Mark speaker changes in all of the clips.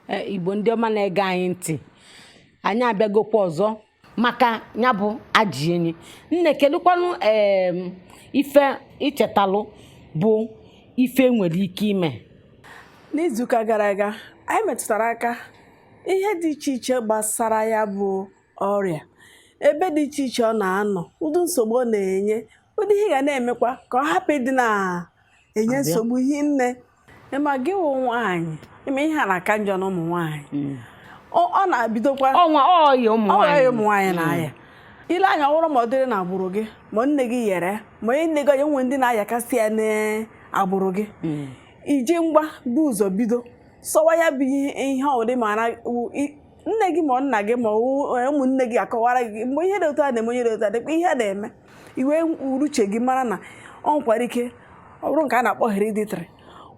Speaker 1: Igbo ndị ọma na-ege anyị ntị, anyị abịagokwa ọzọ maka ya bụ ajị enyi. Nne, kedụkwanụ ife ichetalụ bụ ife nwere ike ime?
Speaker 2: N'izuụka gara aga, anyị metụtara aka ihe dị iche iche gbasara ya bụ ọrịa, ebe dị iche iche ọ na-anọ, ụdị nsogbu ọ na-enye, ụdị ihe ị ga na-emekwa ka ọ hapụ ịdị na-enye
Speaker 1: Abịa.
Speaker 2: nsogbu hinne. Ma gị wụ nwaanyị, ime ihe a na-aka njọ na ụmụ nwaanyị. Ọ na-abidokwa
Speaker 1: Ọnwa ọya ụmụ
Speaker 2: ọ
Speaker 1: nwaanyị.
Speaker 2: nwere ụmụ nwaanyị na-aya. Ile anya, ọ bụrụ ma ọ dịrị n'agbụrụ gị, ma nne gị yere, ma onye nne gị, onye nwe ndị na-ayakasị ya n'agbụrụ gị, iji ngwa bụ ụzọ bido sọwa ya bụ ihe. Ihe ọdị ma na nne gị ma nna gị ma ọ wụ ụmụnne gị akọwara gị mgbe ihe dị otu a na-eme, onye dị otu a dịkwa ihe a na-eme, iwe uche gị mara na ọ nwekwara ike ọ bụrụ nke a na-akpọ hereditary,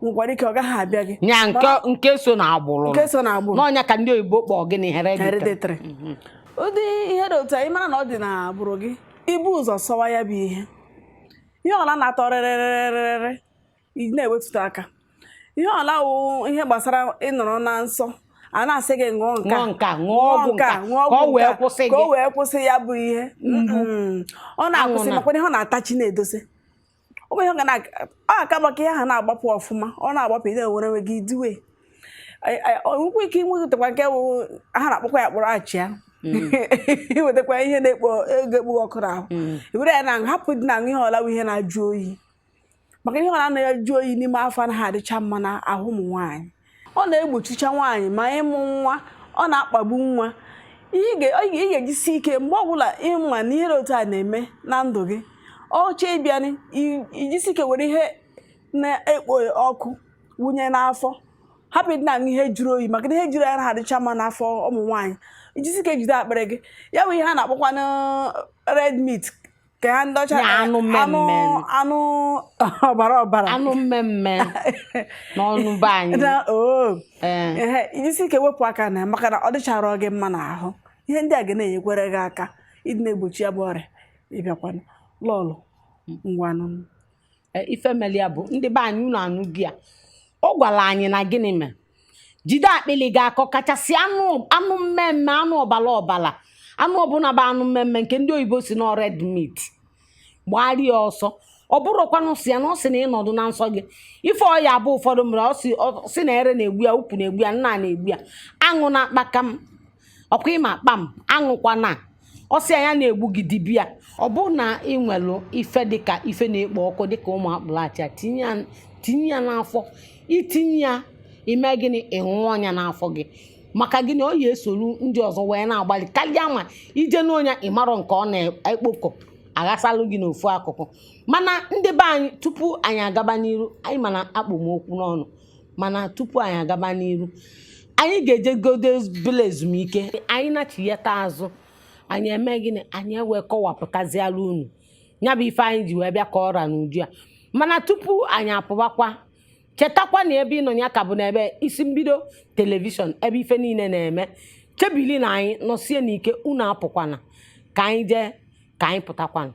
Speaker 2: nwekwara ike ọ gaghị abịa gị.
Speaker 1: Nya nke so na agbụrụ.
Speaker 2: Nke so n'agbụrụ.
Speaker 1: N'ọnya ka ndị oyibo kpọọ gịnị? Hereditary.
Speaker 2: Hereditary. Ụdị ihe dị otu a, ị mara na ọ dị n'agbụrụ gị, ibu ụzọ sọwa ya bụ ihe. Ihe ọla na-atọ rịrịrịrịrị, ị na-ewetụta aka. Ihe ọla wụ ihe gbasara ịnọrọ na nsọ, a na-asị gị ṅụọ nke a,
Speaker 1: ṅụọ nke a, ṅụọ ọgwụ nke a,
Speaker 2: ṅụọ
Speaker 1: ka ọ
Speaker 2: ọgwụ
Speaker 1: wee
Speaker 2: nke a,
Speaker 1: kwụsị
Speaker 2: ka
Speaker 1: gị.
Speaker 2: o wee kwụsị ya bụ ihe. Ọ na-akwụsị.
Speaker 1: Anwụ na.
Speaker 2: Makwa ihe ọ na-atachi na-edose ọ bụ ihe ọ ga na ọ aka maka ihe ahụ na-agbapụ ọfụma. Ọ na-agbapụ, ị na-enwere onwe gị diwe. Nwekwa ike inwetakwa nke wụ ha na-akpọkwa ya kpọrọ achịa, iwetakwa ihe na-ekpo ego, ekpo ọkụ n'ahụ, were ya na hapụ dị na-aṅụ. Ihe ọla wụ ihe na-ajụ oyi, maka ihe ọla na-ajụ oyi n'ime afọ anaghị adịcha mma na ahụ ụmụ nwaanyị. Ọ na-egbochicha nwaanyị ma ịmụ nwa, ọ na-akpagbu nwa. Ihe ị ga-ejisi ike mgbe ọbụla ịma na ihe dị otu a na-eme na ndụ gị, ọchọ ịbịanị, ijisi ike were ihe na-ekpo ọkụ wụnye n'afọ, hapụ ịdị na-aṅụ ihe jụrụ oyi, maka na ihe jụrụ oyi anaghị adịcha mma n'afọ ụmụ nwaanyị. Ijisi ike jide akpịrị gị. Ya bụ ihe a na-akpọkwanụ red meat, ka ha ndị ọcha
Speaker 1: Ya, anụ mmemme.
Speaker 2: Anụ ọbara ọbara.
Speaker 1: Anụ mmemme n'ọnụ be anyị.
Speaker 2: Na oo.
Speaker 1: Ee.
Speaker 2: Ehe, ijisi ike wepụ aka na ya, maka na ọ dịchara gị mma n'ahụ. Ihe ndị a ga na-enyekwere gị aka ịdị na-egbochi ya bụ ọrịa ịbịakwanụ. Lọlọ, ngwanụ.
Speaker 1: Ife mere ya bụ, ndị be anyị, unu anụ gị a, ọ gwara anyị na gịnị mere jide akpịlị gị akọ, kachasị anụ, anụ mmemme, anụ ọbala ọbala, anụ ọbụla bụ anụ mmemme nke ndị oyibo si na red meat, gbagharịa ya ọsọ. Ọ bụrụkwanụ si ya na ọ sị na ịnọdụ na nsọ gị, ife ọya bụ ụfọdụ mere ọ sị na ere na-egbu ya, ukwu na-egbu ya, nna na-egbu ya, aṅụ na akpaka m ọkwa ịma akpa m aṅụkwana. Ọ sị ya na-egbu gị dibịa. Ọ bụ na ị nwere ife dịka ife na-ekpo ọkụ, dịka ụmụ akpụlacha, tinye ya n'afọ. Itinye ya, ime gịnị? Ịṅụọ ọnya n'afọ gị. Maka gịnị? Ọ ya esolu ndị ọzọ wee na-agbalị karịa ma ije n'ọnya ịmarọ nke ọ na-ekpokọ aghasalụ gị n'ofu akụkụ. Mana ndị be anyị, tupu anyị agaba n'iru, anyị mana akpụ m okwu n'ọnụ, mana tupu anyị agaba n'iru, anyị ga-ejegodo bele ezumike. Anyị nachigheta azụ, anyị eme gịnị? Anyị ewee kọwapụtaziala unu ya bụ ife anyị ji wee bịa ka ọra n'uju a. Mana tupu anyị apụbakwa, chetakwa na ebe ị nọ ya ka bụ n'ebe isi mbido television, ebe ife niile na-eme. Chebili na anyị nọsie n'ike, unu apụkwana, ka anyị jee, ka anyị pụtakwanụ.